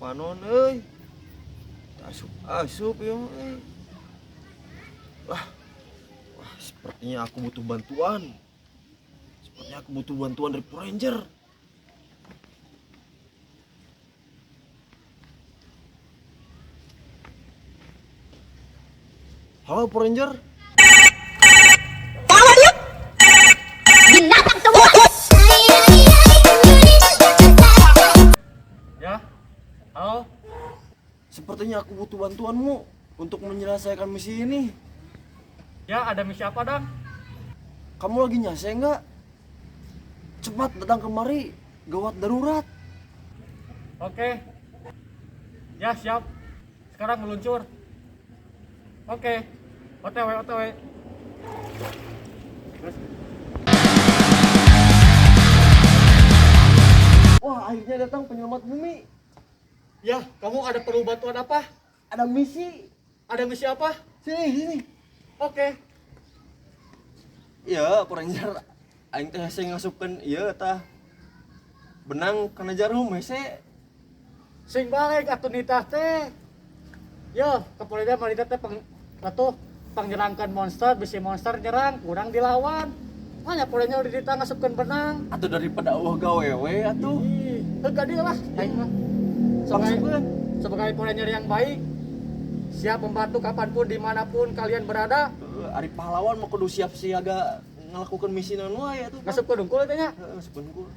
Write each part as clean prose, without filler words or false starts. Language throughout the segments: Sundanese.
Panon euy. Asup asup ieu mah euy. Wah. Wah, sepertinya aku butuh bantuan. Sepertinya aku butuh bantuan dari Power Ranger. Halo Power Ranger. Binatang semua. Ya. Halo. Sepertinya aku butuh bantuanmu untuk menyelesaikan misi ini. Ya, ada misi apa, Dang? Kamu lagi nyase nggak? Cepat datang kemari, gawat darurat. Oke. Ya, siap. Sekarang meluncur. Oke. OTW, OTW. Terus. Wah, akhirnya datang penyelamat bumi. Ya, kamu ada perlu bantuan apa? Ada misi. Ada misi apa? Sini, sini. Oke. Iya, Power Ranger. Aing teh hese ngasupkeun ieu tah. Benang kana jarum hese. Sing balik atuh nitah teh. Yo, kepolisian manita teh peng atuh pangyerangkeun monster, bisi monster nyerang, kurang dilawan. Makanya polanya udah ditah ngasupkeun benang. Atau daripada euweuh gawe we atuh. Ih, heuh dia lah aing mah. Sebagai, Maksudnya? sebagai Power Ranger yang baik, siap membantu kapanpun dimanapun kalian berada. Heeh, ari pahlawan mah kudu siap siaga ngelakukan misi naon wae atuh. Ngasupkeun dungkul teh nya. Heeh, ngasupkeun hungkul.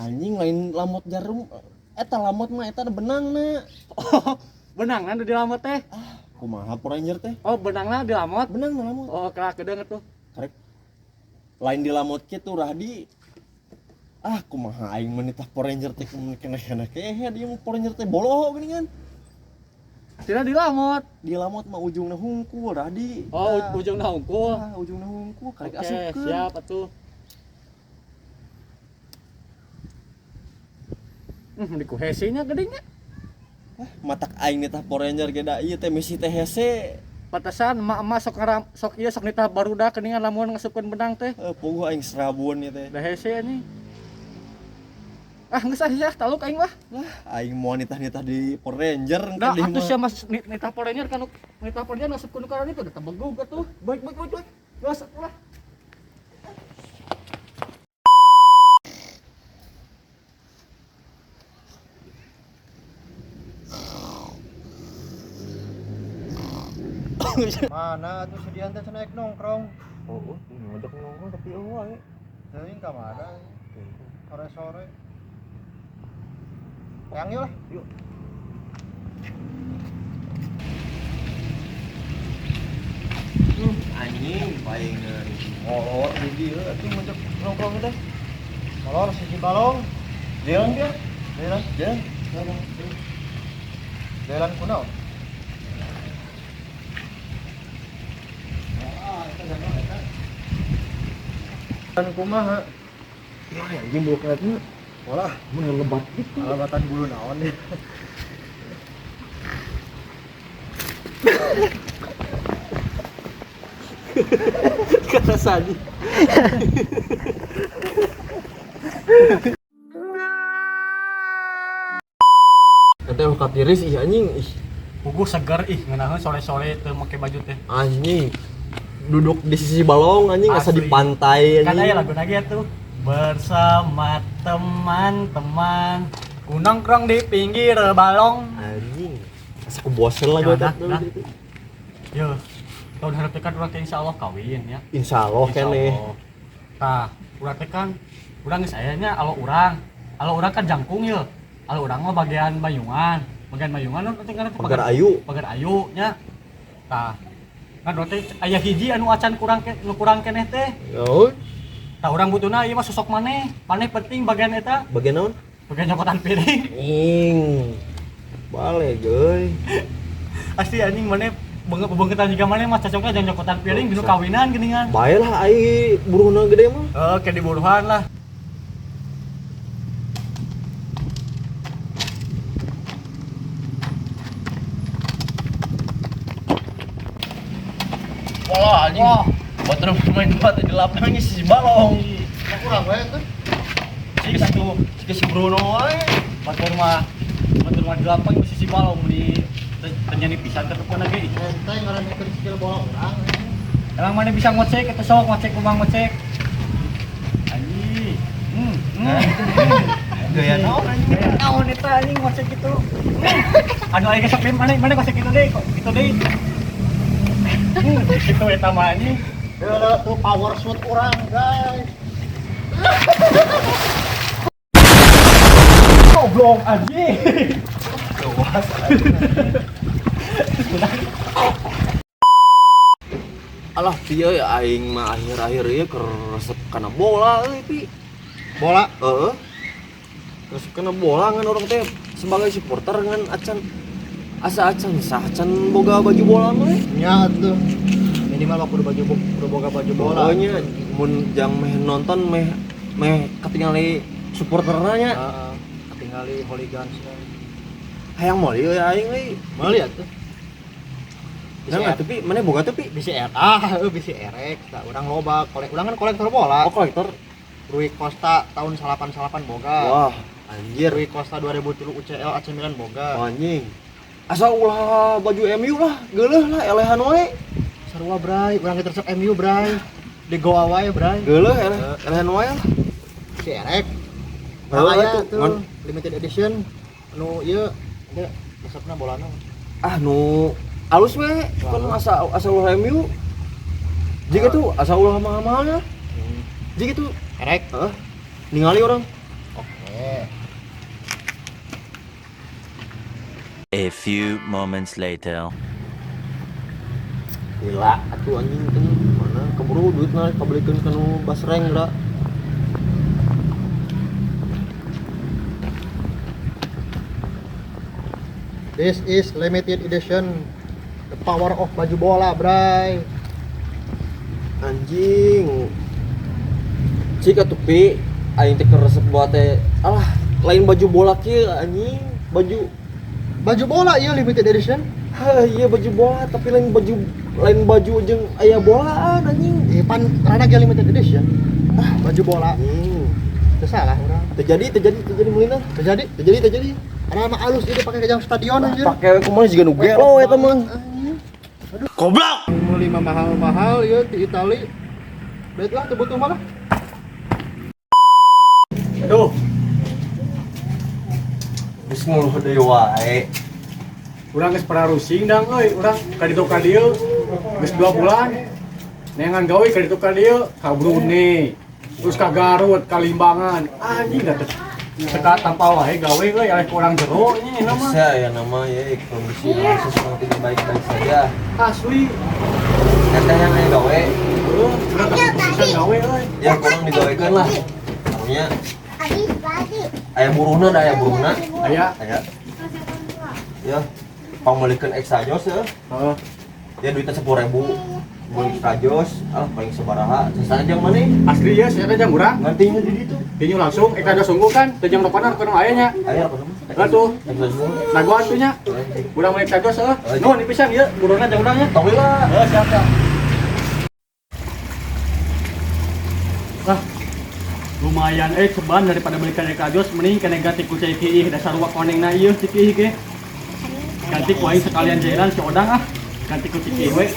Anjing lain lamot jarum eta lamot mah eta ada benangna. Oh, benangna nu dilamot teh. Ah, kumaha Power Ranger teh? Oh, benangna dilamot. Benang lamot. Oh, kelak gedeung atuh. Karek lain dilamot kitu Rahdi. Ah, kumaha aing menitah Power Ranger teh kena-kena kehe dia mah Power Ranger teh boloho geuningan. Tidak dilamot. Dilamot mah ujungna hungkul Rahdi. Oh, Tah. ujungna hungkul. Ah, ujungna hungkul karek Oke, asupkeun. siap atuh. Di kuhesinya gedenya. Wah, matak aing nitah Power Ranger ge da ieu teh misi teh hese. Pantesan emak-emak sok ngaram, sok ieu sok nitah barudak geuningan lamun ngasupkeun benang teh. Eh, puguh aing serabun ieu teh. Da hese anjing. Ah, geus ah sia taluk aing mah. Lah, aing mau nitah-nitah di Power Ranger Nah, engke atuh sia mas nitah Power Ranger kan nitah Power Ranger ngasupkeun kana itu udah tebegug atuh. Baik baik baik baik. Geus ulah. Mana atuh si Dian teh cenah naik nongkrong. Oh, ngajak nongkrong tapi eueuh wae. Teuing ka mana? Sore-sore. Yang yuk lah. Yuk. Anjing paling molor di dieu atuh ngajak nongkrong teh. Molor siji balong. Jalan dia. Jalan. Jalan. Jalan kunaon? Jalan kumaha? Wah, anjing bulu keletnya Walah, mun lebat gitu. alabatan bulu naon deh. Kata Sadi. Katanya muka tiris ih anjing ih Puguh seger ih ngeunaheun sore-sore teu make baju teh. anjing duduk di sisi balong anjing asa di Asli. pantai Kan anjing. aya lagu lagi atuh. Bersama teman-teman ku nongkrong di pinggir balong. Anjing. Asa aku bosen lagu Ya, eta. nah, nah. Yo, tahun hareup teh kan urang teh insyaallah kawin ya. Insyaallah keneh. Insyaallah. Tah, urang teh kan urang geus aya nya alo urang. Alo urang kan jangkung ye. Alo urang mah bagian Bayungan. Bagian Bayungan nu teh ngaranna teh Pagar Ayu. Pagar Ayu nya. Tah, kan urang teh aya hiji anu acan kurang ke, nu kurang keneh teh. Oh, Tah urang butuhna ieu mah sosok maneh. Maneh penting bagian eta, bagian naon? Bagian nyokotan piring. Anjing. Balik euy. Asli anjing maneh banget-bangetan juga maneh mah cocoknya jangan nyokotan piring dinu kawinan geuningan. Bae lah ai buruhna gede mah. Oke, di buruhan lah. Wah, anjing. Batur main batu di lapangan si balong. Kurang wae tuh. Si Bruno wae. Batur mah di lapang mesti si balong di ternyani pisan ke depan lagi. Enteng ngaranikeun skill bola urang. Emang mana bisa ngocek atau sok ngocek kumang ngocek. Anjing. Gaya naon anjing. Naon eta anjing ngocek gitu. Anu aing sok mana mana ngocek gitu deh, kok gitu deh. Gitu eta mah anjing. Heula tuh power shoot urang, guys. Goblok anjing. Luas. Alah pieu ya aing mah akhir-akhir ieu keur resep kana bola euy pi. Bola. Heeh. Resep kana bola ngan urang teh sebagai supporter ngan acan asa acan sah acan boga baju bola mah euy. Nya tuh. Minimal kudu baju kudu boga baju bola. Pokoknya mun jang meh nonton meh meh katingali supporterna nya. Heeh. Katingali hooligans. Hayang meuli euy aing euy. Meuli atuh. Nah, tapi mana boga tuh pi? Bisi R ah, bisi erek, da urang loba, urang kan kolektor bola. Oh, kolektor. Rui Costa tahun 88 boga. Wah, anjir. Rui Costa 2003 UCL AC Milan boga. Oh, anjing. Asa ulah baju MU lah, geuleuh lah elehan wae. Sarua bray, urang ge resep MU bray. Di Goa wae bray. Geuleuh elehan wae lah. Si erek. Heeh, Aya tuh, tuh limited edition anu ieu ada resepna bolana. Ah nu alus we, kan asa asa ulah MU. Jika tuh asa ulah mahal-mahalnya. Jika tuh Erek. heeh. Ningali orang. Oke. A few moments later. Gila, atuh anjing teh mana keburu duitna kabelikeun ka nu basreng da. This is limited edition. The power of baju bola, bray. Anjing. Cik atuh pi, aing teh keur resep buat teh. Alah, lain baju bola kieu anjing, baju Baju bola iya limited edition. Hah, iya baju bola tapi lain baju jeung aya bolaan anjing. Eh, pan rada ge limited edition. Ah, baju bola. Anjing. Teu salah urang. Terjadi meulina. Terjadi. Terjadi. Karena mah alus jadi pakai ke stadion anjir. Pake we kumaha jiga nu gelo eta mah. Aduh. Goblok. Meuli mah mahal-mahal ieu di Itali. Duit lah teu butuh malah. Aduh. Geus ngeluh deui wae. Urang geus pernah rusing dang euy, urang ka ditu ka dieu geus 2 bulan. Neangan gawe ka ditu ka dieu, ka Brunei. Terus ka Garut, ka Limbangan. Anjing da teh. Teka tanpa wae gawe euy eleh ku urang jero nya ini mah. Bisa ya nama ya kondisi Indonesia sedang tidak baik-baik saja. Asli. Teteh yang aya gawe, Heuh, urang teh bisa gawe euy. ya kurang digawekeun lah. Artinya aya buruhna da aya buruhna. Aya. Aya. Ya, pangmeulikeun extra jos ya. Heeh. Ya duitnya 10.000. Meuli extra jos, ah paling sabaraha. Sasana jang mana? Asli ya, saya teh jang urang. Ngantinya di ditu. Tinju langsung, extra jos sungguh kan, teh jang rokona rokona aya nya. Aya apa nama? Heeh tuh. Extra jos. Nagoan tuh nya. Urang meuli extra jos heuh. Nuhun pisan ieu buruhna jang urang nya. Tong lila. Heuh, siap siap. Ah, lumayan ceban daripada belikan extra jos mending kena ganti ku cai kiih dasar wak konengna ieu si kiih ge. Ganti ku aing sekalian jalan si Odang ah. Ganti ku si kiih we.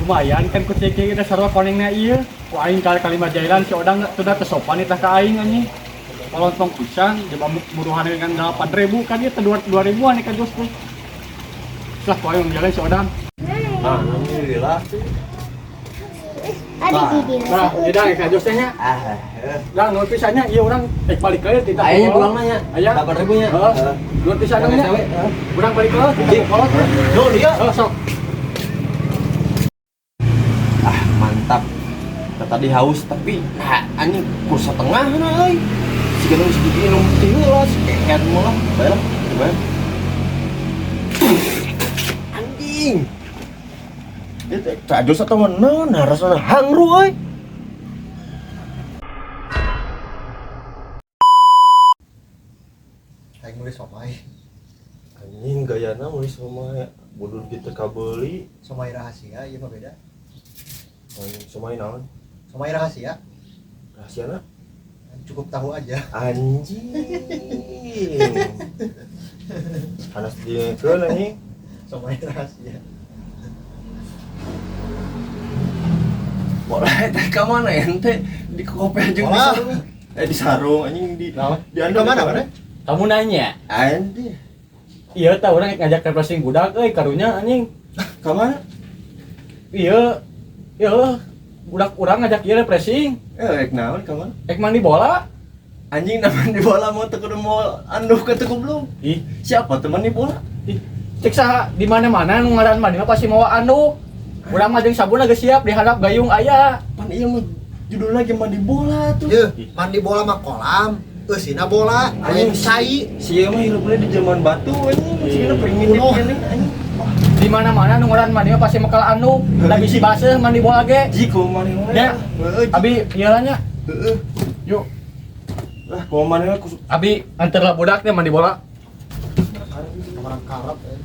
Lumayan kan ku cai kiih dasar wak konengna ieu. Ku aing kali-kali mah jalan si Odang sudah tersopan itah ka aing anjing. Kolontong pisan jaba muruhan dengan 8.000 kan ieu teh 2.000-an ieu ka jos teh. Lah ku aing jalan si Odang. Nah, alhamdulillah. Nah, jadi ka jos teh nya. Ah, heuh. Lah nuhun pisan nya ieu urang balik ke tidak. Aya nya pulang nya. Aya. 8.000 nya. Heeh. Nuhun pisan nya. Urang balik ke Cik. kolot. Nuhun ieu. Heeh, sok. Ah, mantap. Kita tadi haus tapi nah anjing kursa tengah na euy. Siga nu geus minum teh heula, sekehet mah lah. Bae lah, coba. Anjing. Ieu teh cajos atau naon rasana hangru euy. Aing meuli somai. Anjing gayana meuli somai bodor gitu kabeuli. Somai rahasia ieu mah beda. Anjing somai naon? Somai rahasia. Rahasiana? Cukup tahu aja. Anjing. Panas diekeun anjing. Somai rahasia. Bola eta ka mana ente? Di koper jeung di Bola. sarung. Eh di sarung anjing di Naon? di anduk Ka mana, di mana? Kamu nanya. Anjing. Iya tah urang ngajak refreshing budak euy karunya anjing. Ka mana? Iya. Iya, budak urang ngajak ieu refreshing. Eh rek naon ka mana? Ek mandi bola. Anjing nama di bola mau teu kudu mau anduh ka teu goblok. Ih, Siapa teman di bola? ih. Cek saha di mana-mana nu ngaran mandi mah pasti mawa anduk. Urang mah jeung sabun geus siap dihadap gayung aya. Pan iya mah judulnya lagi mandi bola tuh. Yeuh, mandi bola mah kolam, eusina bola, Anjing lain cai. Si ieu mah hirupna di zaman batu anjing, masih primitif Kuno. keneh anjing. Wah, Di mana-mana nu ngaran mandi mah pasti mekal anduk. Da bisi baseuh mandi bola ge. ji kumaha maneh wae. Ya. Heeh, ji. Abi ieu lah nya. Heeh. Yuk, Lah kumaha maneh wae kusuk Abi anterlah budaknya mandi bola. Orang karep. Eh.